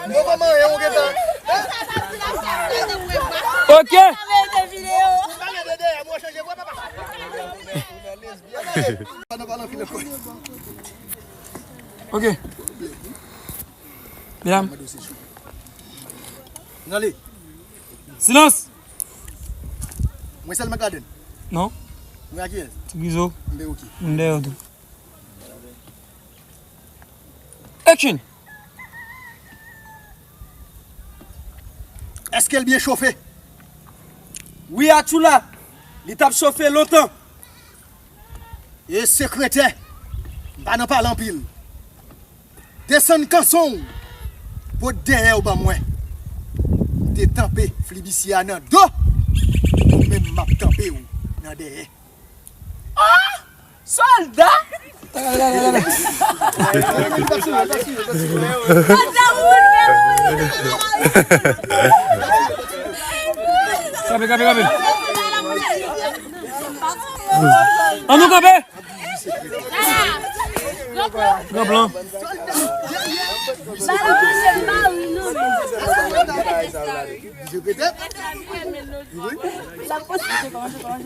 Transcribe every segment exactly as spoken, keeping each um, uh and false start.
Mwen pa manyen, ou gentan. Ok. Ok. Medam. Silans. Mwen sèl mèt ladann. Non. Mwen ak kiyès? Ti Grizo. M te ok. M dèyè w tou. Action! Èske l byen chofe? Wi, Atchoula, li t ap chofe lontan. E sekretè, m pa nan pale anpil. Desann kanson w, pot dèyè w ban mwen. M te tanpe flibisye a nan do, ou menm m ap tanpe w nan dèyè. Ah! Sòlda! Kanpe, kanpe, kanpe. Ann nou kanpe! Gran plan.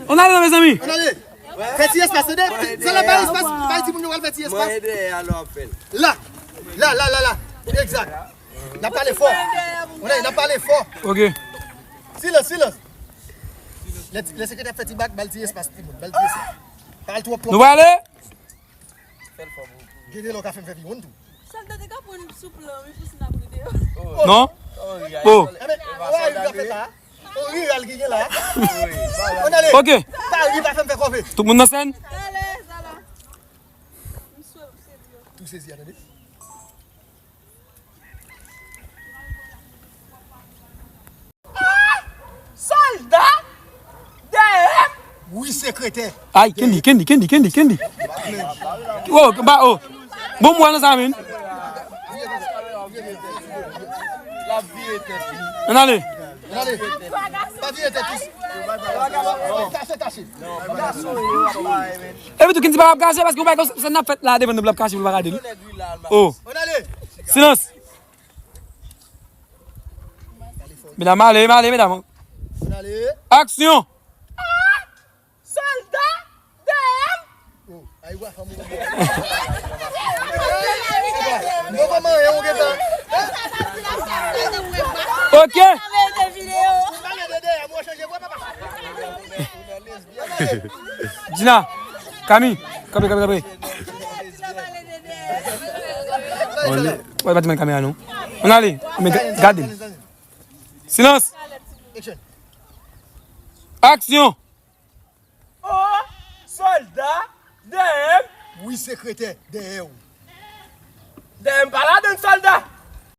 Ann ale non, mezanmi. Fè ti espas, tande. Sa la bay espas, bay timoun yo al fè ti espas. La, la, la, la, la. Egzak. N ap pale fò. N ap pale fò. Ok. Silans, silans. Lè, lè sekretè fè ti bak, ba l ti espas, timoun. Ba l ti espas. Pa al twò pwòp. Nou prale? Gen de lè w ka fè m fè vin wonn tou. Sòlda te ka pran sou plan wi pou si n ap rete yo. Non? Oh. Enben, wè, yo ka fè sa. On riral ki gen la. Ann ale. Ok. Pa ri, pa fè m fè kòve. Tout moun nan sèn? Tou sezi a, tande. Sòlda dèyè m. Wi, sekretè. Ay, Kendi, Kendi, Kendi, Kendi, Kendi. Oh, ba, oh. Bon, mwen nan sa, men. Ann ale. Ann ale. Pa vire tèt ou. Kache, kache. Epi tou, Kendi pa ap kache, paske yon bagay konsa n ap fèt la devan nou, l ap kache pou l pa gade l. Oh. Ann ale. Silans. Medam, ale, ale, medam. Ann ale. Aksyon! Sòlda dèyè m. Oh, ay, wa fanm ou. Mwen pa manyen, ou gentan. Ok. Dina, Kami, kanpe, kanpe, kanpe. Wè, pa di mwen kamera non. Ann ale, men ga-, gade m. Silans. Aksyon. Oh, sòlda dèyè m. Wi, sekretè, dèyè w. Dèyè m pa ladann, sòlda.